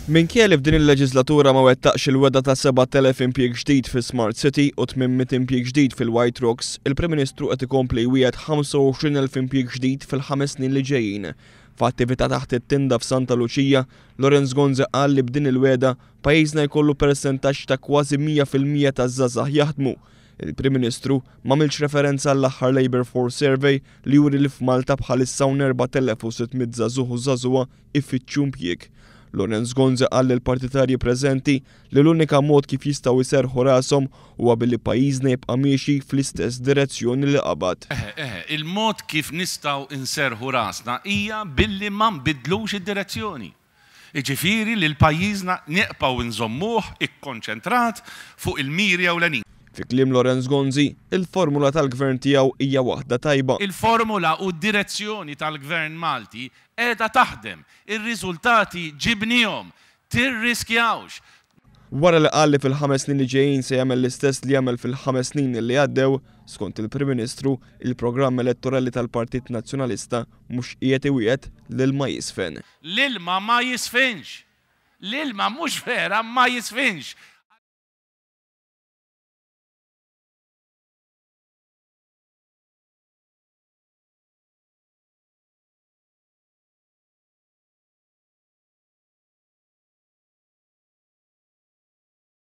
Minkejja li f'din il-leġislatura ma wettaqx il-wegħda ta' 7,000 impjieg ġdid fi Smart City u 800 impjieg ġdid fil-White Rocks, il-Prim Ministru qed ikompli jwiegħed 25,000 impjieg ġdid fil-ħames snin li ġejjin. F'attività taħt it-tinda f'Santa Luċija, Lawrence Gonzi qal li b'din il-wegħda, pajjiżna jkollu persentaġġ ta' kważi 100% taż-żgħażagħ jaħdmu. Il-Prim Ministru m'għamilx referenza għall-aħħar Labour Force Survey li juri li f'Malta bħalissa hawn 4,600 żagħżugħ u żagħżugħa ifittxu impjieg. Lawrence Gonzi qal lill-partitarji preżenti li l-unika mod kif jistgħu jserrħu rashom huwa billi pajjiżna jibqa' miexi fl-istess direzzjoni li qabad. Eħe, eħe, il-mod kif nistgħu nserrħu rasna hija billi ma nbiddlux id-direzzjoni. Jiġifieri lil pajjiżna neqbgħu nżommuh ikkonċentrat fuq il-miri ewlenin. Fi kliem Lawrence Gonzi, il-formula tal-Gvern tiegħu hija waħda tajba. Il-formula u d-direzzjoni tal-Gvern Malti qiegħda taħdem. Ir-riżultati ġibnihom. Tirriskjawx. Wara li qal li fil-ħames snin li ġejjin se jagħmel l-istess li għamel fil-ħames snin li għaddew, skont il-Prim Ministru, il-programm elettorali tal-Partit Nazzjonalista mhux qiegħed iwiegħed l-ilma jiżfen. L-ilma ma jiżfinx. L-ilma mhux vera ma jiżfinx.